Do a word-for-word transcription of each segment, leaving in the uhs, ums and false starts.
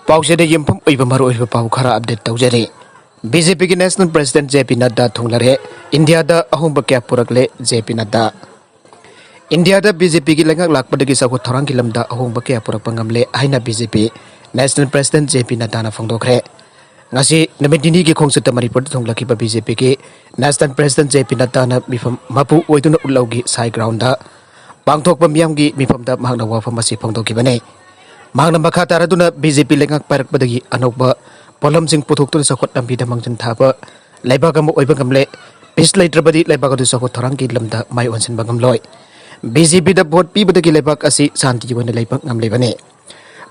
ꯄꯥꯎꯆꯦꯗ ꯌꯨꯝꯐꯝ ꯑꯣꯏꯕ ꯃꯔꯨꯑꯣꯏꯕ ꯄꯥꯎ ꯈꯔ ꯑꯞꯗꯦꯠ ꯇꯧꯖꯔꯤ꯫ ꯕꯤ ꯖꯦ ꯄꯤꯒꯤ ꯅꯦꯁꯅꯦꯜ ꯄ꯭ꯔꯁꯤꯗꯦꯟꯠ ꯖꯦ ꯄꯤ ꯅꯗ꯭ꯗꯥ ꯊꯨꯡꯂꯔꯦ꯫ ꯏꯟꯗꯤꯌꯥꯗ ꯑꯍꯣꯡꯕ ꯀꯌꯥ ꯄꯨꯔꯛꯂꯦ ꯖꯦ ꯄꯤ ꯅꯗ꯭ꯗꯥ꯫ ꯏꯟꯗꯤꯌꯥꯗ ꯕꯤ ꯖꯦ ꯄꯤꯒꯤ ꯂꯩꯉꯥꯛ ꯂꯥꯛꯄꯗꯒꯤ ꯆꯥꯎꯈꯠ ꯊꯧꯔꯥꯡꯒꯤ ꯂꯝꯗ ꯑꯍꯣꯡꯕ ꯀꯌꯥ ꯄꯨꯔꯛꯄ ꯉꯝꯂꯦ ꯍꯥꯏꯅ ꯕꯤ ꯖꯦ ꯄꯤ ꯅꯦꯁꯅꯦꯜ ꯄ꯭ꯔꯁꯤꯗꯦꯟꯠ ꯖꯦ ꯄꯤ ꯅꯗ꯭ꯗꯥꯅ ꯐꯣꯡꯗꯣꯛꯈ꯭ꯔꯦ꯫ ꯉꯁꯤ ꯅꯨꯃꯤꯠ ꯅꯤꯅꯤꯒꯤ ꯈꯣꯡꯆꯠꯇ ꯃꯅꯤꯄꯨꯔꯗ ꯊꯨꯡꯂꯛꯈꯤꯕ ꯕꯤ ꯖꯦ ꯄꯤꯒꯤ ꯅꯦꯁꯅꯦꯜ ꯄ꯭ꯔꯁꯤꯗꯦꯟꯠ ꯖꯦ ꯄꯤ ꯅꯗ꯭ꯗꯥꯅ ꯃꯤꯐꯝ ꯃꯄꯨ ꯑꯣꯏꯗꯨꯅ ꯎꯠꯂꯧꯒꯤ ꯁꯥꯏ ꯒ꯭ꯔꯥꯎꯟꯗ ꯄꯥꯡꯊꯣꯛꯄ ꯃꯤꯌꯥꯝꯒꯤ ꯃꯤꯐꯝꯗ ꯃꯍꯥꯛꯅ ꯋꯥꯐꯝ ꯑꯁꯤ ꯐꯣꯡꯗꯣꯛꯈꯤꯕꯅꯤ꯫ ꯃꯍꯥꯛꯅ ꯃꯈꯥ ꯇꯥꯔꯗꯨꯅ ꯕꯤ ꯖꯦ ꯄꯤ ꯂꯩꯉꯥꯛ ꯄꯥꯏꯔꯛꯄꯗꯒꯤ ꯑꯅꯧꯕ ꯄꯣꯠꯂꯝꯁꯤꯡ ꯄꯨꯊꯣꯛꯇꯨꯅ ꯆꯥꯎꯈꯠ ꯂꯝꯕꯤꯗ ꯃꯥꯡꯖꯤꯟ ꯊꯥꯕ ꯂꯩꯕꯥꯛ ꯑꯃ ꯑꯣꯏꯕ ꯉꯝꯂꯦ꯫ ꯄꯤꯁ ꯂꯩꯇ꯭ꯔꯕꯗꯤ ꯂꯩꯕꯥꯛ ꯑꯗꯨ ꯆꯥꯎꯈꯠ ꯊꯧꯔꯥꯡꯒꯤ ꯂꯝꯗ ꯃꯥꯏ ꯑꯣꯟꯁꯤꯟꯕ ꯉꯝꯂꯣꯏ꯫ ꯕꯤ ꯖꯦ ꯄꯤꯗ ꯚꯣꯠ ꯄꯤꯕꯗꯒꯤ ꯂꯩꯕꯥꯛ ꯑꯁꯤ ꯁꯥꯟꯇꯤ ꯑꯣꯏꯅ ꯂꯩꯕ ꯉꯝꯂꯤꯕꯅꯤ꯫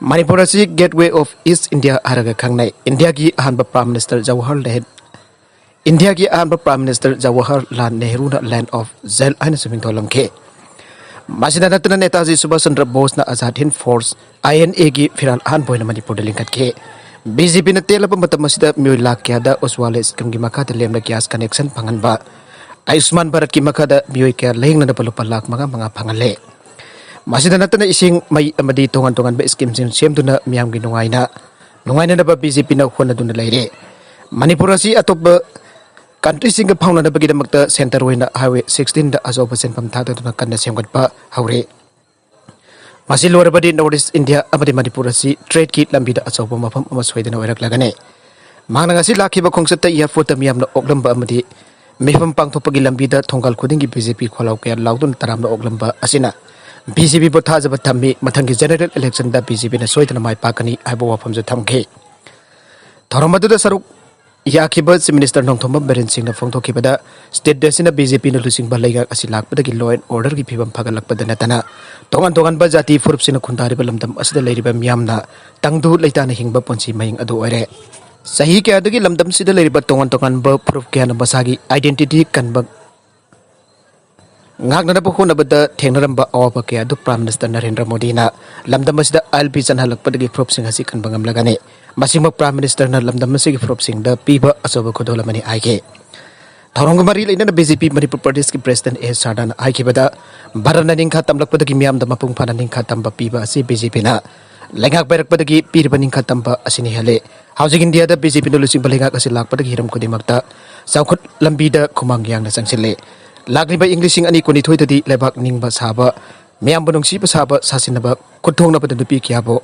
ꯃꯅꯤꯄꯨꯔ ꯑꯁꯤ Gateway of East India ꯍꯥꯏꯔꯒ ꯈꯪꯅꯩ꯫ ꯏꯟꯗꯤꯌꯥꯒꯤ ꯑꯍꯥꯟꯕ ꯄ꯭ꯔꯥꯏꯝ ꯃꯤꯅꯤꯁꯇꯔ ꯖꯋꯥꯍꯔ ꯅꯦꯍꯔꯨ ꯏꯟꯗꯤꯌꯥꯒꯤ ꯑꯍꯥꯟꯕ ꯄ꯭ꯔꯥꯏꯝ ꯃꯤꯅꯤꯁꯇꯔ ꯖꯋꯥꯍꯔꯂꯥꯜ ꯅꯦꯍꯔꯨꯅ Land of Zeal ꯍꯥꯏꯅꯁꯨ ꯃꯤꯡꯊꯣꯜꯂꯝꯈꯤ꯫ ꯃꯁꯤꯗ ꯅꯠꯇꯅ ꯅꯦꯇꯥꯖꯤ ꯁꯨꯚꯥꯁ ꯆꯟꯗ꯭ꯔ ꯕꯣꯁꯅ ꯑꯖꯥꯗ ꯍꯤꯟꯗ ꯐꯣꯔꯁ, ꯑꯥꯏ ꯑꯦꯟ ꯑꯦꯒꯤ ꯐꯤꯔꯥꯜ ꯑꯍꯥꯟꯕ ꯑꯣꯏꯅ ꯃꯅꯤꯄꯨꯔꯗ ꯂꯤꯡꯈꯠꯈꯤ꯫ ꯕꯤ ꯖꯦ ꯄꯤꯅ ꯇꯦꯜꯂꯕ ꯃꯇꯝ ꯑꯁꯤꯗ ꯃꯤꯑꯣꯏ ꯂꯥꯈ ꯀꯌꯥꯗ ꯎꯖꯋꯥꯂꯥ ꯁ꯭ꯀꯤꯝꯒꯤ ꯃꯈꯥꯗ ꯂꯦꯝꯅ ꯒ꯭ꯌꯥꯁ ꯀꯅꯦꯛꯁꯟ ꯐꯪꯍꯟꯕ, ꯑꯌꯨꯁꯃꯥꯟ ꯚꯥꯔꯠꯀꯤ ꯃꯈꯥꯗ ꯃꯤꯑꯣꯏ ꯀꯌꯥ ꯂꯥꯌꯦꯡꯅꯅꯕ ꯂꯨꯄꯥ ꯂꯥꯈ ꯃꯉꯥ ꯃꯉꯥ ꯐꯪꯍꯜꯂꯦ꯫ ꯃꯁꯤꯗ ꯅꯠꯇꯅ ꯏꯁꯤꯡ, ꯃꯩ ꯑꯃꯗꯤ ꯇꯣꯉꯥꯟ ꯇꯣꯉꯥꯟꯕ ꯁ꯭ꯀꯤꯝꯁꯤꯡ ꯁꯦꯝꯗꯨꯅ ꯃꯤꯌꯥꯝꯒꯤ ꯅꯨꯡꯉꯥꯏꯅ, ꯅꯨꯡꯉꯥꯏꯅꯅꯕ ꯕꯤ ꯖꯦ ꯄꯤꯅ ꯍꯣꯠꯅꯗꯨꯅ ꯂꯩꯔꯦ꯫ ꯃꯅꯤꯄꯨꯔ ꯑꯁꯤ ꯑꯇꯣꯞꯄ ꯀꯟꯇ꯭ꯔꯤꯁꯤꯡꯒ ꯐꯥꯎꯅꯅꯕꯒꯤꯗꯃꯛꯇ ꯁꯦꯟꯇꯔ ꯑꯣꯏꯅ Highway sixteen ꯗ ꯑꯆꯧꯕ ꯁꯦꯟꯐꯝ ꯊꯥꯗꯗꯨꯅ ꯀꯟꯅ ꯁꯦꯝꯒꯠꯄ ꯍꯧꯔꯦ꯫ ꯃꯁꯤ ꯂꯣꯏꯔꯕꯗꯤ North East India ꯑꯃꯗꯤ ꯃꯅꯤꯄꯨꯔ ꯑꯁꯤ trade ꯀꯤ ꯂꯝꯕꯤꯗ ꯑꯆꯧꯕ ꯃꯐꯝ ꯑꯃ ꯁꯣꯏꯗꯅ ꯑꯣꯏꯔꯛꯂꯒꯅꯤ꯫ ꯃꯍꯥꯛꯅ ꯉꯁꯤ ꯂꯥꯛꯈꯤꯕ ꯈꯣꯡꯆꯠꯇ airport ꯇ ꯃꯤꯌꯥꯝꯅ ꯑꯣꯛꯂꯝꯕ ꯑꯃꯗꯤ ꯃꯤꯐꯝ ꯄꯥꯡꯊꯣꯛꯄꯒꯤ ꯂꯝꯕꯤꯗ ꯊꯣꯡꯒꯥꯜ ꯈꯨꯗꯤꯡꯒꯤ ꯕꯤ ꯖꯦ ꯄꯤ ꯈꯣꯜꯂꯥꯎ ꯀꯌꯥ ꯂꯥꯎꯗꯨꯅ ꯇꯔꯥꯝꯅ ꯑꯣꯛꯂꯝꯕ ꯑꯁꯤꯅ ꯕꯤ ꯖꯦ ꯄꯤꯕꯨ ꯊꯥꯖꯕ ꯊꯝꯃꯤ꯫ ꯃꯊꯪꯒꯤ general election ꯗ ꯕꯤ ꯖꯦ ꯄꯤꯅ ꯁꯣꯏꯗꯅ ꯃꯥꯏ ꯄꯥꯛꯀꯅꯤ ꯍꯥꯏꯕ ꯋꯥꯐꯝꯁꯨ ꯊꯝꯈꯤ꯫ ꯊꯧꯔꯝ ꯑꯗꯨꯗ ꯁꯔꯨꯛ ꯌꯥꯈꯤꯕ Chief Minister ꯅꯣꯡꯊꯣꯝꯕꯝ ꯕꯤꯔꯦꯟ ꯁꯤꯡꯅ ꯐꯣꯡꯗꯣꯛꯈꯤꯕꯗ, state ꯑꯁꯤꯅ ꯕꯤ ꯖꯦ ꯄꯤꯅ ꯂꯨꯆꯤꯡꯕ ꯂꯩꯉꯥꯛ ꯑꯁꯤ ꯂꯥꯛꯄꯗꯒꯤ law and order ꯒꯤ ꯐꯤꯕꯝ ꯐꯒꯠꯂꯛꯄꯗ ꯅꯠꯇꯅ ꯇꯣꯉꯥꯟ ꯇꯣꯉꯥꯟꯕ ꯖꯥꯇꯤ ꯐꯨꯔꯨꯞꯁꯤꯡꯅ ꯈꯨꯟꯗꯥꯔꯤꯕ ꯂꯝꯗꯝ ꯑꯁꯤꯗ ꯂꯩꯔꯤꯕ ꯃꯤꯌꯥꯝꯅ ꯇꯪꯗꯨ ꯂꯩꯇꯥꯅ ꯍꯤꯡꯕ ꯄꯨꯟꯁꯤ ꯃꯍꯤꯡ ꯑꯗꯨ ꯑꯣꯏꯔꯦ꯫ ꯆꯍꯤ ꯀꯌꯥꯗꯒꯤ ꯂꯝꯗꯝꯁꯤꯗ ꯂꯩꯔꯤꯕ ꯇꯣꯉꯥꯟ ꯇꯣꯉꯥꯟꯕ ꯐꯨꯔꯨꯞ ꯀꯌꯥꯅ ꯃꯁꯥꯒꯤ identity ꯀꯟꯕ ꯉꯥꯛꯅꯅꯕ ꯍꯣꯠꯅꯕꯗ ꯊꯦꯡꯅꯔꯝꯕ ꯑꯋꯥꯕ ꯀꯌꯥ ꯑꯗꯨ Prime Minister ꯅꯔꯦꯟꯗ꯭ꯔ ꯃꯣꯗꯤꯅ ꯂꯝꯗꯝ ꯑꯁꯤꯗ ꯑꯥꯏꯟ ꯄꯤꯆꯟꯍꯜꯂꯛꯄꯗꯒꯤ ꯐꯨꯔꯨꯞꯁꯤꯡ ꯑꯁꯤ ꯀꯟꯕ ꯉꯝꯂꯒꯅꯤ꯫ ꯃꯁꯤꯃꯛ Prime Minister ꯅ ꯂꯝꯗꯝ ꯑꯁꯤꯒꯤ ꯐꯨꯔꯨꯞꯁꯤꯡꯗ ꯄꯤꯕ ꯑꯆꯧꯕ ꯈꯨꯗꯣꯜ ꯑꯃꯅꯤ ꯍꯥꯏꯈꯤ꯫ ꯊꯧꯔꯝꯒ ꯃꯔꯤ ꯂꯩꯅꯅ ꯕꯤ ꯖꯦ ꯄꯤ ꯃꯅꯤꯄꯨꯔ ꯄ꯭ꯔꯗꯦꯁꯀꯤ President ꯑꯦ ꯁꯥꯔꯗꯥꯅ ꯍꯥꯏꯈꯤꯕꯗ, ꯚꯥꯔꯠꯅ ꯅꯤꯡꯈꯥ ꯇꯝꯂꯛꯄꯗꯒꯤ ꯃꯤꯌꯥꯝꯗ ꯃꯄꯨꯡ ꯐꯥꯅ ꯅꯤꯡꯈꯥ ꯇꯝꯕ ꯄꯤꯕ ꯑꯁꯤ ꯕꯤ ꯖꯦ ꯄꯤꯅ ꯂꯩꯉꯥꯛ ꯄꯥꯏꯔꯛꯄꯗꯒꯤ ꯄꯤꯔꯤꯕ ꯅꯤꯡꯈꯥ ꯇꯝꯕ ꯑꯁꯤꯅ ꯍꯦꯜꯂꯦ꯫ ꯍꯧꯖꯤꯛ ꯏꯟꯗꯤꯌꯥꯗ ꯕꯤ ꯖꯦ ꯄꯤꯅ ꯂꯨꯆꯤꯡꯕ ꯂꯩꯉꯥꯛ ꯑꯁꯤ ꯂꯥꯛꯄꯗꯒꯤ ꯍꯤꯔꯝ ꯈꯨꯗꯤꯡꯃꯛꯇ ꯆꯥꯎꯈꯠ ꯂꯝꯕꯤꯗ ꯈꯨꯃꯥꯡ ꯌꯥꯡꯅ ꯆꯪꯁꯤꯜꯂꯦ꯫ ꯂꯥꯛꯂꯤꯕ ꯏꯪ ꯂꯤꯁꯤꯡ ꯑꯅꯤ ꯀꯨꯟꯅꯤꯊꯣꯏꯗꯗꯤ ꯂꯩꯕꯥꯛ ꯅꯤꯡꯕ ꯁꯥꯕ, ꯃꯤꯌꯥꯝꯕꯨ ꯅꯨꯡꯁꯤꯕ ꯁꯥꯕ, ꯁꯥꯁꯤꯟꯅꯕ, ꯈꯨꯠ ꯊꯣꯡꯅꯕꯗ ꯅꯨꯄꯤ ꯀꯌꯥꯕꯨ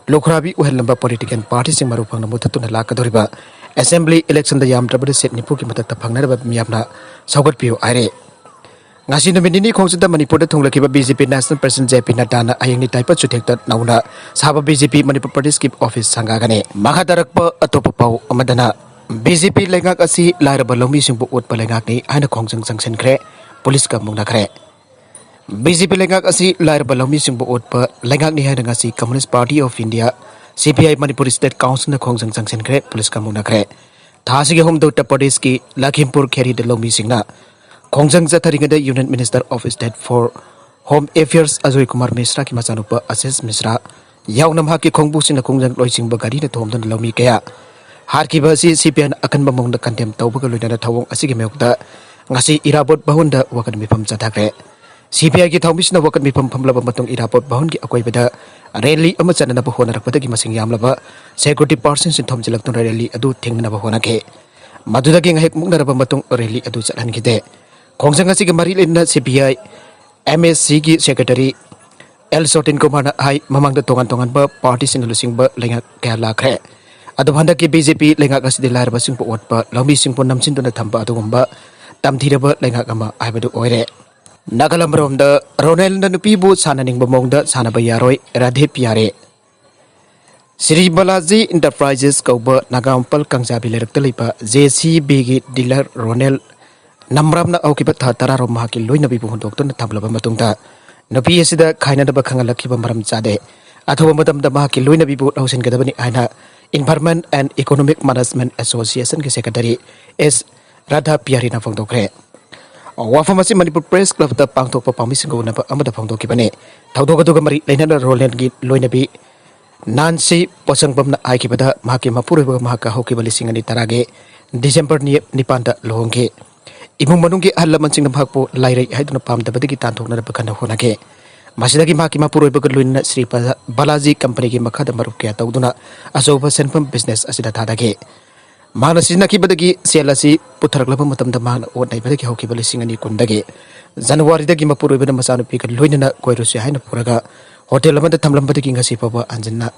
ꯂꯨꯈ꯭ꯔꯥꯕꯤ ꯑꯣꯏꯍꯜꯂꯝꯕ ꯄꯣꯂꯤꯇꯤꯀꯦꯜ ꯄꯥꯔꯇꯤꯁꯤꯡ ꯃꯔꯨ ꯐꯪꯅ ꯃꯨꯊꯠꯇꯨꯅ ꯂꯥꯛꯀꯗꯧꯔꯤꯕ ꯑꯦꯁꯦꯝꯕ꯭ꯂꯤ ꯏꯂꯦꯛꯁꯟꯗ ꯌꯥꯝꯗ꯭ꯔꯕꯗ ꯁꯤꯠ ꯅꯤꯐꯨꯒꯤ ꯃꯊꯛꯇ ꯐꯪꯅꯅꯕ ꯃꯤꯌꯥꯝꯅ ꯁꯧꯒꯠꯄꯤꯌꯨ ꯍꯥꯏꯔꯦ꯫ ꯉꯁꯤ ꯅꯨꯃꯤꯠ ꯅꯤꯅꯤ ꯈꯣꯡꯆꯠꯇ ꯃꯅꯤꯄꯨꯔꯗ ꯊꯨꯡꯂꯈꯤꯕ ꯕꯤ ꯖꯦ ꯄꯤ ꯅꯦꯁꯅꯦꯜ ꯄ꯭ꯔꯁꯤꯗꯦꯟꯠ ꯖꯦ ꯄꯤ ꯅꯗ꯭ꯗꯥꯅ ꯍꯌꯦꯡ ꯅꯤꯇꯥꯏ ꯄꯠ ꯆꯨꯊꯦꯛꯇ ꯅꯧꯅ ꯁꯥꯕ ꯕꯤ ꯖꯦ ꯄꯤ ꯃꯅꯤꯄꯨꯔ ꯄ꯭ꯔꯗꯦꯁꯀꯤ ꯑꯣꯐꯤꯁ ꯁꯪꯒꯥꯒꯅꯤ꯫ ꯃꯈꯥ ꯇꯥꯔꯛꯄ ꯑꯇꯣꯞꯄ ꯄꯥꯎ ꯑꯃꯗꯅ, ꯕꯤ ꯖꯦ ꯄꯤ ꯂꯩꯉꯥꯛ ꯑꯁꯤ ꯂꯥꯏꯔꯕ ꯂꯧꯃꯤꯁꯤꯡꯕꯨ ꯑꯣꯠꯄ ꯂꯩꯉꯥꯛꯅꯤ ꯍꯥꯏꯅ ꯈꯣꯡꯖꯪ ꯆꯪꯁꯤꯟꯈ꯭ꯔꯦ, ꯄꯨꯂꯤꯁꯀ ꯃꯨꯛꯅꯈ꯭ꯔꯦ꯫ ꯕꯤ ꯖꯦ ꯄꯤ ꯂꯩꯉꯥꯛ ꯑꯁꯤ ꯂꯥꯏꯔꯕ ꯂꯧꯃꯤꯁꯤꯡꯕꯨ ꯑꯣꯠꯄ ꯂꯩꯉꯥꯛꯅꯤ ꯍꯥꯏꯅ ꯉꯁꯤ Communist Party of India, ꯁꯤ ꯄꯤ ꯑꯥꯏ, ꯃꯅꯤꯄꯨꯔ ꯁ꯭ꯇꯦꯠ ꯀꯥꯎꯟꯁꯤꯜꯅ ꯈꯣꯡꯖꯪ ꯆꯪꯁꯤꯟꯈ꯭ꯔꯦ, ꯄꯨꯂꯤꯁꯀ ꯃꯨꯛꯅꯈ꯭ꯔꯦ꯫ ꯊꯥ ꯑꯁꯤꯒꯤ ꯑꯍꯨꯝꯗ ꯎꯠꯇꯔ ꯄ꯭ꯔꯗꯦꯁꯀꯤ ꯂꯈꯤꯝꯄꯨꯔ ꯈꯦꯔꯤꯗ ꯂꯧꯃꯤꯁꯤꯡꯅ ꯈꯣꯡꯖꯪ ꯆꯠꯊꯔꯤꯉꯩꯗ Union Minister of State for Home Affairs Ajoy Kumar ꯃꯤꯁ꯭ꯔꯥꯒꯤ ꯃꯆꯥꯅꯨꯄꯥ ꯑꯁꯤꯁ ꯃꯤꯁ꯭ꯔꯥ ꯌꯥꯎꯅ ꯃꯍꯥꯛꯀꯤ ꯈꯣꯡꯕꯨꯁꯤꯡꯅ ꯈꯣꯡꯖꯪ ꯂꯣꯏꯆꯤꯡꯕ ꯒꯥꯔꯤꯅ ꯊꯣꯝꯗꯨꯅ ꯂꯧꯃꯤ ꯀꯌꯥ ꯍꯥꯠꯈꯤꯕ ꯑꯁꯤ ꯁꯤ ꯄꯤ ꯑꯥꯏꯅ ꯑꯀꯟꯕ ꯃꯑꯣꯡꯗ ꯀꯟꯗꯦꯝ ꯇꯧꯕꯒ ꯂꯣꯏꯅꯅ ꯊꯧꯑꯣꯡ ꯑꯁꯤꯒꯤ ꯃꯥꯌꯣꯛꯇ ꯉꯁꯤ ꯏꯔꯥꯕꯣꯠ ꯚꯋꯟꯗ ꯋꯥꯀꯠ ꯃꯤꯐꯝ ꯆꯠꯊꯈ꯭ꯔꯦ꯫ ꯁꯤ ꯄꯤ ꯑꯥꯏꯒꯤ ꯊꯧꯃꯤꯁꯤꯡꯅ ꯋꯥꯀꯠ ꯃꯤꯐꯝ ꯐꯝꯂꯕ ꯃꯇꯨꯡ ꯏꯔꯥꯕꯣꯠ ꯚꯋꯟꯒꯤ ꯑꯀꯣꯏꯕꯗ ꯔꯦꯂꯤ ꯑꯃ ꯆꯠꯅꯅꯕ ꯍꯣꯠꯅꯔꯛꯄꯗꯒꯤ ꯃꯁꯤꯡ ꯌꯥꯝꯂꯕ ꯁꯦꯀ꯭ꯌꯨꯔꯤꯇꯤ ꯄꯥꯔꯁꯟꯁꯤꯡ ꯊꯣꯝꯖꯤꯜꯂꯛꯇꯨꯅ ꯔꯦꯂꯤ ꯑꯗꯨ ꯊꯤꯡꯅꯅꯕ ꯍꯣꯠꯅꯈꯤ꯫ ꯃꯗꯨꯗꯒꯤ ꯉꯥꯏꯍꯥꯛ ꯃꯨꯛꯅꯔꯕ ꯃꯇꯨꯡ ꯔꯦꯂꯤ ꯑꯗꯨ ꯆꯠꯍꯟꯈꯤꯗꯦ꯫ ꯈꯣꯡꯖꯪ ꯑꯁꯤꯒꯤ ꯃꯔꯤ ꯂꯩꯅꯅ ꯁꯤ ꯄꯤ ꯑꯥꯏ ꯑꯦꯝ ꯑꯦꯁ ꯁꯤꯒꯤ ꯁꯦꯀ꯭ꯔꯦꯇꯔꯤ ꯑꯦꯜ ꯁꯣꯇꯤꯟ ꯀꯨꯃꯥꯔꯅ ꯍꯥꯏ, ꯃꯃꯥꯡꯗ ꯇꯣꯉꯥꯟ ꯇꯣꯉꯥꯟꯕ ꯄꯥꯔꯇꯤꯁꯤꯡꯅ ꯂꯨꯆꯤꯡꯕ ꯂꯩꯉꯥꯛ ꯀꯌꯥ ꯂꯥꯛꯈ꯭ꯔꯦ, ꯑꯗꯨꯕꯨ ꯍꯟꯗꯛꯀꯤ ꯕꯤ ꯖꯦ ꯄꯤ ꯂꯩꯉꯥꯛ ꯑꯁꯤꯗꯤ ꯂꯥꯏꯔꯕꯁꯤꯡꯕꯨ ꯑꯣꯠꯄ, ꯂꯧꯃꯤꯁꯤꯡꯕꯨ ꯅꯝꯁꯤꯟꯗꯨꯅ ꯊꯝꯕ ꯑꯗꯨꯒꯨꯝꯕ ꯇꯝꯊꯤꯔꯕ ꯂꯩꯉꯥꯛ ꯑꯃ ꯍꯥꯏꯕꯗꯨ ꯑꯣꯏꯔꯦ꯫ ꯅꯥꯒꯥꯂꯝ ꯔꯣꯝꯗ ꯔꯣꯅꯦꯜꯅ ꯅꯨꯄꯤꯕꯨ ꯁꯥꯟꯅꯅꯤꯡꯕ ꯃꯑꯣꯡꯗ ꯁꯥꯟꯅꯕ ꯌꯥꯔꯣꯏ, ꯔꯥꯙꯦ ꯄꯤꯌꯥꯔꯦ꯫ ꯁ꯭ꯔꯤ ꯕꯥꯂꯥꯖꯤ ꯏꯟꯇꯔꯄ꯭ꯔꯥꯏꯖꯦꯁ ꯀꯧꯕ ꯅꯥꯒꯥ ꯃꯄꯥꯜ ꯀꯥꯡꯖꯥꯕꯤ ꯂꯩꯔꯛꯇ ꯂꯩꯕ ꯖꯦ ꯁꯤ ꯕꯤꯒꯤ ꯗꯤꯂꯔ ꯔꯣꯅꯦꯜ ꯅꯝꯔꯥꯝꯅ ꯍꯧꯈꯤꯕ ꯊꯥ ꯇꯔꯥꯔꯣꯝ ꯃꯍꯥꯛꯀꯤ ꯂꯣꯏꯅꯕꯤꯕꯨ ꯍꯨꯟꯗꯣꯛꯇꯨꯅ ꯊꯝꯂꯕ ꯃꯇꯨꯡꯗ ꯅꯨꯄꯤ ꯑꯁꯤꯗ ꯈꯥꯏꯅꯅꯕ ꯈꯪꯍꯜꯂꯛꯈꯤꯕ ꯃꯔꯝ ꯆꯥꯗꯦ꯫ ꯑꯊꯨꯕ ꯃꯇꯝꯗ ꯃꯍꯥꯛꯀꯤ ꯂꯣꯏꯅꯕꯤꯕꯨ ꯂꯧꯁꯤꯟꯒꯗꯕꯅꯤ ꯍꯥꯏꯅ Environment and Economic Management Associationꯒꯤ ꯁꯦꯀ꯭ꯔꯦꯇꯔꯤ ꯑꯦꯁ ꯔꯥꯙꯥ ꯄꯤꯌꯥꯔꯤꯅ ꯐꯣꯡꯗꯣꯛꯈ꯭ꯔꯦ꯫ ꯋꯥꯐꯝ ꯑꯁꯤ ꯃꯅꯤꯄꯨꯔ ꯄ꯭ꯔꯦꯁ ꯀ꯭ꯂꯕꯇ ꯄꯥꯡꯊꯣꯛꯄ ꯄꯥꯎꯃꯤꯁꯤꯡꯒ ꯎꯅꯕ ꯑꯃꯗ ꯐꯣꯡꯗꯣꯛꯈꯤꯕꯅꯤ꯫ ꯊꯧꯗꯣꯛ ꯑꯗꯨꯒ ꯃꯔꯤ ꯂꯩꯅꯅ ꯔꯣꯅꯦꯜꯒꯤ ꯂꯣꯏꯅꯕꯤ ꯅꯥꯟꯁꯤ ꯄꯣꯁꯪꯕꯝꯅ ꯍꯥꯏꯈꯤꯕꯗ, ꯃꯍꯥꯛꯀꯤ ꯃꯄꯨꯔꯣꯏꯕꯒ ꯃꯍꯥꯛꯀ ꯍꯧꯈꯤꯕ ꯂꯤꯁꯤꯡ ꯑꯅꯤ ꯇꯔꯥꯒꯤ ꯗꯤꯁꯦꯝꯕꯔ ꯅꯤ-, ꯅꯤꯄꯥꯟꯗ ꯂꯨꯍꯣꯡꯈꯤ꯫ ꯏꯃꯨꯡ ꯃꯅꯨꯡꯒꯤ ꯑꯍꯜ ꯂꯃꯟꯁꯤꯡꯅ ꯃꯍꯥꯛꯄꯨ ꯂꯥꯏꯔꯩ ꯍꯥꯏꯗꯨꯅ ꯄꯥꯝꯗꯕꯗꯒꯤ ꯇꯥꯟꯊꯣꯛꯅꯅꯕ ꯀꯟꯅ ꯍꯣꯠꯅꯈꯤ꯫ ꯃꯁꯤꯗꯒꯤ ꯃꯍꯥꯛꯀꯤ ꯃꯄꯨꯔꯣꯏꯕꯒ ꯂꯣꯏꯅꯅ ꯁ꯭ꯔꯤ ꯕꯂꯥ-, ꯕꯥꯂꯥꯖꯤ ꯀꯝꯄꯅꯤꯒꯤ ꯃꯈꯥꯗ ꯃꯔꯨꯞ ꯀꯌꯥ ꯇꯧꯗꯨꯅ ꯑꯆꯧꯕ ꯁꯦꯟꯐꯝ ꯕꯤꯖꯤꯅꯦꯁ ꯑꯁꯤꯗ ꯊꯥꯗꯈꯤ꯫ ꯃꯍꯥꯛꯅ ꯁꯤꯖꯤꯟꯅꯈꯤꯕꯗꯒꯤ ꯁꯦꯜ ꯑꯁꯤ ꯄꯨꯊꯔꯛꯂꯕ ꯃꯇꯝꯗ ꯃꯍꯥꯛꯅ ꯑꯣꯠ ꯅꯩꯕꯗꯒꯤ ꯍꯧꯈꯤꯕ ꯂꯤꯁꯤꯡ ꯑꯅꯤ ꯀꯨꯟꯗꯒꯤ ꯖꯅꯋꯥꯔꯤꯗꯒꯤ ꯃꯄꯨꯔꯣꯏꯕꯅ ꯃꯆꯥꯅꯨꯄꯤꯒ ꯂꯣꯏꯅꯅ ꯀꯣꯏꯔꯨꯁꯤ ꯍꯥꯏꯅ ꯄꯨꯔꯒ ꯍꯣꯇꯦꯜ ꯑꯃꯗ ꯊꯝꯂꯝꯕꯗꯒꯤ ꯉꯁꯤ ꯐꯥꯎꯕ ꯍꯟꯖꯤꯟꯅ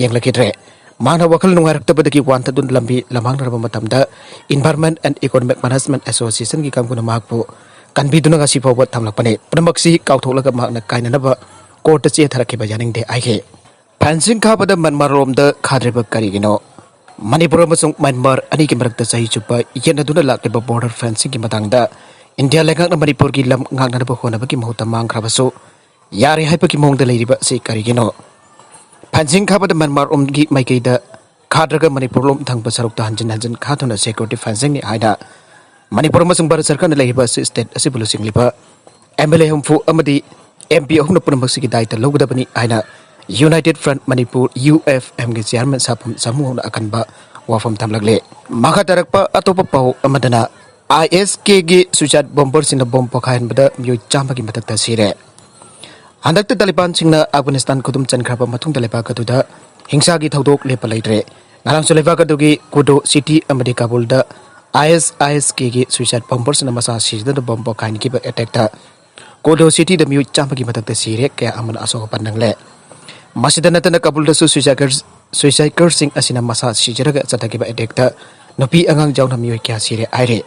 ꯌꯦꯡꯂꯛꯈꯤꯗ꯭ꯔꯦ꯫ ꯃꯍꯥꯛꯅ ꯋꯥꯈꯜ ꯅꯨꯡꯉꯥꯏꯔꯛꯇꯕꯗꯒꯤ ꯋꯥꯟꯊꯗꯨꯅ ꯂꯝꯕꯤ ꯂꯝꯃꯥꯡꯅꯔꯕ ꯃꯇꯝꯗ Environment and Economic Management Associationꯒꯤ ꯀꯥꯡꯕꯨꯅ ꯃꯍꯥꯛꯄꯨ ꯀꯟꯕꯤꯗꯨꯅ ꯉꯁꯤ ꯐꯥꯎꯕ ꯊꯝꯂꯛꯄꯅꯤ꯫ ꯄꯨꯝꯅꯃꯛꯁꯤ ꯀꯥꯎꯊꯣꯛꯂꯒ ꯃꯍꯥꯛꯅ ꯀꯥꯏꯅꯅꯕ ꯀꯣꯔꯠꯇ ꯆꯦ ꯊꯥꯔꯛꯈꯤꯕ ꯌꯥꯅꯤꯡꯗꯦ ꯍꯥꯏꯈꯤ꯫ ꯐꯦꯟꯁꯤꯡ ꯈꯥꯕꯗ ꯃ꯭ꯌꯥꯟꯃꯥꯔ ꯂꯣꯝꯗ ꯈꯥꯗ꯭ꯔꯤꯕ ꯀꯔꯤꯒꯤꯅꯣ? ꯃꯅꯤꯄꯨꯔ ꯑꯃꯁꯨꯡ ꯃ꯭ꯌꯥꯟꯃꯥꯔ ꯑꯅꯤꯒꯤ ꯃꯔꯛꯇ ꯆꯍꯤ ꯆꯨꯞꯄ ꯌꯦꯠꯅꯗꯨꯅ ꯂꯥꯛꯂꯤꯕ ꯕꯣꯔꯗꯔ ꯐꯦꯟꯁꯤꯡꯒꯤ ꯃꯇꯥꯡꯗ ꯏꯟꯗꯤꯌꯥ ꯂꯩꯉꯥꯛꯅ ꯃꯅꯤꯄꯨꯔꯒꯤ ꯂꯝ ꯉꯥꯛꯅꯅꯕ ꯍꯣꯠꯅꯕꯒꯤ ꯃꯍꯨꯠꯇ ꯃꯥꯡꯈ꯭ꯔꯕꯁꯨ ꯌꯥꯔꯦ ꯍꯥꯏꯕꯒꯤ ꯃꯑꯣꯡꯗ ꯂꯩꯔꯤꯕ ꯑꯁꯤ ꯀꯔꯤꯒꯤꯅꯣ? ꯐꯦꯟꯁꯤꯡ ꯈꯥꯕꯗ ꯃ꯭ꯌꯥꯟꯃꯥꯔ ꯂꯣꯝꯒꯤ ꯃꯥꯏꯀꯩꯗ ꯈꯥꯗ꯭ꯔꯒ ꯃꯅꯤꯄꯨꯔ ꯂꯣꯝ ꯊꯪꯕ ꯁꯔꯨꯛꯇ ꯍꯟꯖꯤꯟ ꯍꯟꯖꯤꯟ ꯈꯥꯗꯨꯅ ꯁꯦꯀ꯭ꯌꯨꯔꯤꯇꯤ ꯐꯦꯟꯁꯤꯡꯅꯤ ꯍꯥꯏꯅ ꯃꯅꯤꯄꯨꯔ ꯑꯃꯁꯨꯡ ꯚꯥꯔꯠ ꯁꯔꯀꯥꯔꯅ ꯂꯩꯔꯤꯕ ꯑꯁꯤ ꯁ꯭ꯇꯦꯠ ꯑꯁꯤꯕꯨ ꯂꯨꯆꯤꯡꯂꯤꯕ ꯑꯦꯝ ꯑꯦꯜ ꯑꯦ ꯍꯨꯝꯐꯨ ꯑꯃꯗꯤ ꯑꯦꯝ ꯄꯤ ꯑꯍꯨꯝꯅ ꯄꯨꯝꯅꯃꯛꯁꯤꯒꯤ ꯗꯥꯏꯇ ꯂꯧꯒꯗꯕꯅꯤ ꯍꯥꯏꯅ United Front Manipur, U F ꯑꯦꯝꯒꯤ ꯆꯤꯌꯥꯔꯃꯦꯟ ꯁꯥꯐꯝ ꯁꯥꯃꯨꯍꯣꯡꯅ ꯑꯀꯟꯕ ꯋꯥꯐꯝ ꯊꯝꯂꯛꯂꯦ꯫ ꯃꯈꯥ ꯇꯥꯔꯛꯄ ꯑꯇꯣꯞꯄ ꯄꯥꯎ ꯑꯃꯗꯅ ꯑꯥꯏ ꯑꯦꯁ ꯀꯦꯒꯤ ꯁꯨꯏꯁꯥꯏꯠ ꯕꯣꯝꯕꯔꯁꯤꯡꯅ ꯕꯣꯝ ꯄꯣꯈꯥꯏꯍꯟꯕꯗ ꯃꯤꯑꯣꯏ ꯆꯥꯝꯃꯒꯤ ꯃꯊꯛꯇ ꯁꯤꯔꯦ꯫ ꯍꯟꯗꯛꯇ ꯇꯥꯂꯤꯕꯥꯟꯁꯤꯡꯅ ꯑꯐꯒꯥꯅꯤꯁꯇꯥꯟ ꯈꯨꯗꯨꯝ ꯆꯟꯈ꯭ꯔꯕ ꯃꯇꯨꯡꯗ ꯂꯩꯕꯥꯛ ꯑꯗꯨꯗ ꯍꯤꯡꯁꯥꯒꯤ ꯊꯧꯗꯣꯛ ꯂꯦꯞꯄ ꯂꯩꯇ꯭ꯔꯦ꯫ ꯉꯔꯥꯡꯁꯨ ꯂꯩꯕꯥꯛ ꯑꯗꯨꯒꯤ ꯀꯨꯗꯣ ꯁꯤꯇꯤ ꯑꯃꯗꯤ ꯀꯥꯕꯨꯜꯗ ꯑꯥꯏ ꯑꯦꯁ ꯑꯥꯏ ꯑꯦꯁ ꯀꯦꯒꯤ ꯁꯨꯏꯁꯥꯏꯠ ꯕꯣꯝꯕꯔꯁꯤꯡꯅ ꯃꯁꯥ ꯁꯤꯖꯗꯨꯅ ꯕꯣꯝ ꯄꯣꯈꯥꯏꯍꯟꯈꯤꯕ ꯑꯦꯇꯦꯛꯇ ꯀꯣꯗꯣ ꯁꯤꯇꯤꯗ ꯃꯤꯑꯣꯏ ꯆꯥꯝꯃꯒꯤ ꯃꯊꯛꯇ ꯁꯤꯔꯦ, ꯀꯌꯥ ꯑꯃꯅ ꯑꯁꯣꯛ ꯑꯄꯟ ꯅꯪꯂꯦ꯫ ꯃꯁꯤꯗ ꯅꯠꯇꯅ ꯀꯥꯕꯨꯜꯗꯁꯨ ꯁꯨꯏꯁꯥꯏꯀꯔ-, ꯁꯨꯏꯁꯥꯏꯀꯔꯁꯤꯡ ꯑꯁꯤꯅ ꯃꯁꯥ ꯁꯤꯖꯔꯒ ꯆꯠꯊꯈꯤꯕ ꯑꯦꯇꯦꯛꯇ ꯅꯨꯄꯤ ꯑꯉꯥꯡ ꯌꯥꯎꯅ ꯃꯤꯑꯣꯏ ꯀꯌꯥ ꯁꯤꯔꯦ ꯍꯥꯏꯔꯤ꯫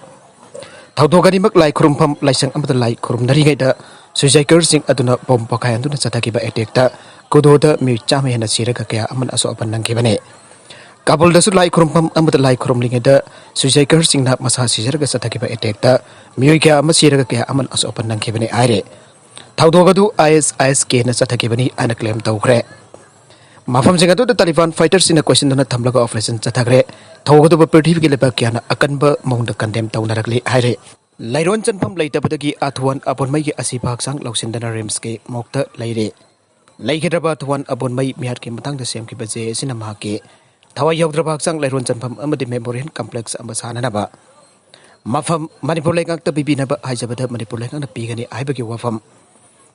ꯊꯧꯗꯣꯛ ꯑꯅꯤꯃꯛ ꯂꯥꯏ ꯈꯨꯔꯨꯝꯐꯝ ꯂꯥꯏꯁꯪ ꯑꯃꯗ ꯂꯥꯏ ꯈꯨꯔꯨꯝꯅꯔꯤꯉꯩꯗ ꯁꯨꯏꯁꯥꯏꯀꯔꯁꯤꯡ ꯑꯗꯨꯅ ꯕꯣꯝ ꯄꯣꯈꯥꯏꯍꯟꯗꯨꯅ ꯆꯠꯊꯈꯤꯕ ꯑꯦꯇꯦꯛꯇ ꯀꯨꯗꯣꯗ ꯃꯤꯑꯣꯏ ꯆꯥꯝꯃ ꯍꯦꯟꯅ ꯁꯤꯔꯒ ꯀꯌꯥ ꯑꯃꯅ ꯑꯁꯣꯛ ꯑꯄꯟ ꯅꯪꯈꯤꯕꯅꯤ꯫ ꯀꯥꯕꯨꯜꯗꯁꯨ ꯂꯥꯏ ꯈꯨꯔꯨꯝꯐꯝ ꯑꯃꯗ ꯂꯥꯏ ꯈꯨꯔꯨꯝꯂꯤꯉꯩꯗ ꯁꯨꯏꯁꯥꯏꯀꯔꯁꯤꯡꯅ ꯃꯁꯥ ꯁꯤꯖꯔꯒ ꯆꯠꯊꯈꯤꯕ ꯑꯦꯇꯦꯛꯇ ꯃꯤꯑꯣꯏ ꯀꯌꯥ ꯑꯃ ꯁꯤꯔꯒ ꯀꯌꯥ ꯑꯃꯅ ꯑꯁꯣꯛ ꯑꯄꯟ ꯅꯪꯈꯤꯕꯅꯤ ꯍꯥꯏꯔꯤ꯫ ꯊꯧꯗꯣꯛ ꯑꯗꯨ ꯑꯥꯏ ꯑꯦꯁ ꯑꯥꯏ ꯑꯦꯁ ꯀꯦꯅ ꯆꯠꯊꯈꯤꯕꯅꯤ ꯍꯥꯏꯅ ꯀ꯭ꯂꯦꯝ ꯇꯧꯈ꯭ꯔꯦ꯫ ꯃꯐꯝꯁꯤꯡ ꯑꯗꯨꯗ ꯇꯥꯂꯤꯕꯥꯟ ꯐꯥꯏꯇꯔꯁꯤꯡꯅ ꯀꯣꯏꯁꯤꯟꯗꯨꯅ ꯊꯝꯂꯒ ꯑꯣꯄꯔꯦꯁꯟ ꯆꯠꯊꯈ꯭ꯔꯦ꯫ ꯊꯧꯗꯣꯛ ꯑꯗꯨꯕꯨ ꯄ꯭ꯔꯤꯊꯤꯕꯤꯒꯤ ꯂꯩꯕꯥꯛ ꯀꯌꯥꯅ ꯑꯀꯟꯕ ꯃꯑꯣꯡꯗ ꯀꯟꯗꯦꯝ ꯇꯧꯅꯔꯛꯂꯤ ꯍꯥꯏꯔꯤ꯫ ꯂꯩꯔꯣꯟ ꯆꯟꯐꯝ ꯂꯩꯇꯕꯗꯒꯤ ꯑꯊꯨꯋꯥꯟ ꯑꯕꯣꯟꯃꯩꯒꯤ ꯑꯁꯤꯕ ꯍꯛꯆꯥꯡ ꯂꯧꯁꯤꯟꯗꯅ ꯔꯤꯝꯁꯀꯤ ꯃꯣꯛꯇ ꯂꯩꯔꯦ꯫ ꯂꯩꯈꯤꯗ꯭ꯔꯕ ꯑꯊꯨꯋꯥꯟ ꯑꯕꯣꯟꯃꯩ ꯃꯤꯍꯥꯠꯀꯤ ꯃꯇꯥꯡꯗ ꯁꯦꯝꯈꯤꯕ ꯖꯦ ꯑꯦꯁꯤꯅ ꯃꯍꯥꯛꯀꯤ ꯊꯋꯥꯏ ꯌꯥꯎꯗ꯭ꯔꯕ ꯍꯛꯆꯥꯡ ꯂꯩꯔꯣꯟ ꯆꯟꯐꯝ ꯑꯃꯗꯤ ꯃꯦꯃꯣꯔꯤꯌꯦꯜ ꯀꯝꯄ꯭ꯂꯦꯛꯁ ꯑꯃ ꯁꯥꯅꯅꯕ ꯃꯐꯝ ꯃꯅꯤꯄꯨꯔ ꯂꯩꯉꯥꯛꯇ ꯄꯤꯕꯤꯅꯕ ꯍꯥꯏꯖꯕꯗ ꯃꯅꯤꯄꯨꯔ ꯂꯩꯉꯥꯛꯅ ꯄꯤꯒꯅꯤ ꯍꯥꯏꯕꯒꯤ ꯋꯥꯐꯝ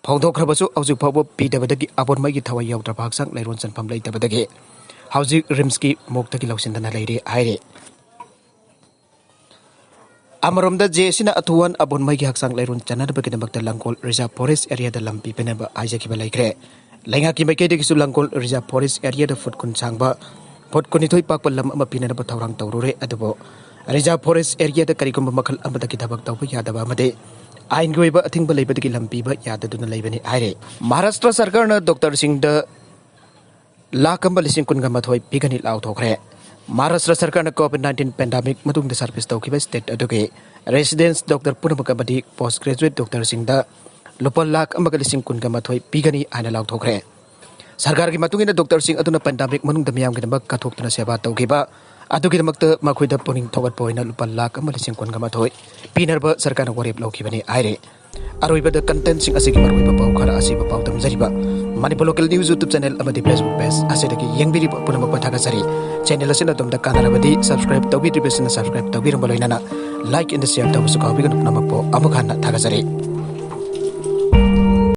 ꯐꯣꯡꯗꯣꯛꯈ꯭ꯔꯕꯁꯨ ꯍꯧꯖꯤꯛ ꯐꯥꯎꯕ ꯄꯤꯗꯕꯗꯒꯤ ꯑꯕꯣꯟꯃꯩꯒꯤ ꯊꯋꯥꯏ ꯌꯥꯎꯗ꯭ꯔꯕ ꯍꯛꯆꯥꯡ ꯂꯩꯔꯣꯟ ꯆꯟꯐꯝ ꯂꯩꯇꯕꯗꯒꯤ ꯍꯧꯖꯤꯛ ꯔꯤꯝꯁꯀꯤ ꯃꯣꯛꯇꯒꯤ ꯂꯧꯁꯤꯟꯗꯅ ꯂꯩꯔꯤ ꯍꯥꯏꯔꯤ꯫ ꯑꯃꯔꯣꯝꯗ ꯖꯦ ꯑꯦꯁ ꯁꯤꯅ ꯑꯊꯨꯋꯥꯟ ꯑꯕꯣꯟꯃꯩꯒꯤ ꯍꯛꯆꯥꯡ ꯂꯩꯔꯣꯟ ꯆꯟꯅꯅꯕꯒꯤꯗꯃꯛꯇ ꯂꯥꯡꯒꯣꯜ ꯔꯤꯖꯥꯔꯚ ꯐꯣꯔꯦꯁ ꯑꯦꯔꯤꯌꯥꯗ ꯂꯝ ꯄꯤꯕꯤꯅꯕ ꯍꯥꯏꯖꯈꯤꯕ ꯂꯩꯈ꯭ꯔꯦ꯫ ꯂꯩꯉꯥꯛꯀꯤ ꯃꯥꯏꯀꯩꯗꯒꯤꯁꯨ ꯂꯥꯡꯒꯣꯜ ꯔꯤꯖꯥꯔꯚ ꯐꯣꯔꯦꯁ ꯑꯦꯔꯤꯌꯥꯗ ꯐꯨꯠ ꯀꯨꯟ ꯁꯥꯡꯕ, ꯐꯨꯠ ꯀꯨꯟꯅꯤꯊꯣꯏ ꯄꯥꯛꯄ ꯂꯝ ꯑꯃ ꯄꯤꯅꯅꯕ ꯊꯧꯔꯥꯡ ꯇꯧꯔꯨꯔꯦ꯫ ꯑꯗꯨꯕꯨ ꯔꯤꯖꯥꯔꯚ ꯐꯣꯔꯦꯁ ꯑꯦꯔꯤꯌꯥꯗ ꯀꯔꯤꯒꯨꯝꯕ ꯃꯈꯜ ꯑꯃꯗꯒꯤ ꯊꯕꯛ ꯇꯧꯕ ꯌꯥꯗꯕ ꯑꯃꯗꯤ ꯑꯥꯏꯟꯒꯤ ꯑꯣꯏꯕ ꯑꯊꯤꯡꯕ ꯂꯩꯕꯗꯒꯤ ꯂꯝ ꯄꯤꯕ ꯌꯥꯗꯗꯨꯅ ꯂꯩꯕꯅꯤ ꯍꯥꯏꯔꯤ꯫ ꯃꯍꯥꯔꯥꯁꯇ꯭ꯔ ꯁꯔꯀꯥꯔꯅ ꯗꯣꯛꯇꯔꯁꯤꯡꯗ ꯂꯥꯈ ꯑꯃ ꯂꯤꯁꯤꯡ ꯀꯨꯟꯒ ꯃꯥꯊꯣꯏ ꯄꯤꯒꯅꯤ ꯂꯥꯎꯊꯣꯛꯈ꯭ꯔꯦ꯫ ꯃꯍꯥꯔꯥꯁꯇ꯭ꯔ ꯁꯔꯀꯥꯔꯅ ꯀꯣꯚꯤꯗ ꯅꯥꯏꯟꯇꯤꯟ ꯄꯦꯟꯗꯥꯃꯤꯛ ꯃꯇꯨꯡꯗ ꯁꯔꯚꯤꯁ ꯇꯧꯈꯤꯕ ꯁ꯭ꯇꯦꯠ ꯑꯗꯨꯒꯤ ꯔꯦꯁꯤꯗꯦꯟꯁ ꯗꯣꯛꯇꯔ ꯄꯨꯝꯅꯃꯛ ꯑꯃꯗꯤ ꯄꯣꯁ ꯒ꯭ꯔꯦꯖꯨꯑꯦꯠ ꯗꯣꯛꯇꯔꯁꯤꯡꯗ ꯂꯨꯄꯥ ꯂꯥꯈ ꯑꯃꯒ ꯂꯤꯁꯤꯡ ꯀꯨꯟꯒ ꯃꯥꯊꯣꯏ ꯄꯤꯒꯅꯤ ꯍꯥꯏꯅ ꯂꯥꯎꯊꯣꯛꯈ꯭ꯔꯦ꯫ ꯁꯔꯀꯥꯔꯒꯤ ꯃꯇꯨꯡ ꯏꯟꯅ ꯗꯣꯛꯇꯔꯁꯤꯡ ꯑꯗꯨꯅ ꯄꯦꯟꯗꯥꯃꯤꯛ ꯃꯅꯨꯡꯗ ꯃꯤꯌꯥꯝꯒꯤꯗꯃꯛ ꯀꯠꯊꯣꯛꯇꯨꯅ ꯁꯦꯕꯥ ꯇꯧꯈꯤꯕ ꯑꯗꯨꯒꯤꯗꯃꯛꯇ ꯃꯈꯣꯏꯗ ꯄꯨꯛꯅꯤꯡ ꯊꯧꯒꯠꯄ ꯑꯣꯏꯅ ꯂꯨꯄꯥ ꯂꯥꯈ ꯑꯃ ꯂꯤꯁꯤꯡ ꯀꯨꯟꯒ ꯃꯥꯊꯣꯏ ꯄꯤꯅꯕ ꯁꯔꯀꯥꯔꯅ ꯋꯥꯔꯦꯞ ꯂꯧꯈꯤꯕꯅꯤ ꯍꯥꯏꯔꯤ꯫ ꯑꯔꯣꯏꯕꯗ ꯀꯟꯇꯦꯟꯁꯤꯡ ꯑꯁꯤꯒꯤ ꯃꯔꯨꯑꯣꯏꯕ ꯄꯥꯎ ꯈꯔ ꯑꯁꯤꯕꯨ ꯄꯥꯎꯗꯝꯖꯔꯤꯕ Manipur local news YouTube channel ꯑꯃꯗꯤ ꯐꯦꯁꯕꯨꯛ ꯄꯦꯖ ꯑꯁꯤꯗꯒꯤ ꯌꯦꯡꯕꯤꯔꯤꯕ ꯄꯨꯝꯅꯃꯛꯄꯨ ꯊꯥꯒꯠꯆꯔꯤ꯫ ꯆꯦꯅꯦꯜ ꯑꯁꯤꯅ ꯑꯗꯣꯝꯗ ꯀꯥꯟꯅꯔꯕꯗꯤ ꯁꯕꯁꯀ꯭ꯔꯥꯏꯕ ꯇꯧꯕꯤꯗ꯭ꯔꯤꯕꯁꯤꯡꯅ ꯁꯕꯁꯀ꯭ꯔꯥꯏꯕ ꯇꯧꯕꯤꯔꯝꯕ ꯂꯣꯏꯅꯅ ꯂꯥꯏꯛ ꯑꯦꯟ ꯁꯤꯌꯔ ꯇꯧꯕꯁꯨ ꯀꯥꯎꯕꯤꯒꯅꯨ꯫ ꯄꯨꯝꯅꯃꯛꯄꯨ ꯑꯃꯨꯛ ꯍꯟꯅ ꯊꯥꯒꯠꯆꯔꯤ꯫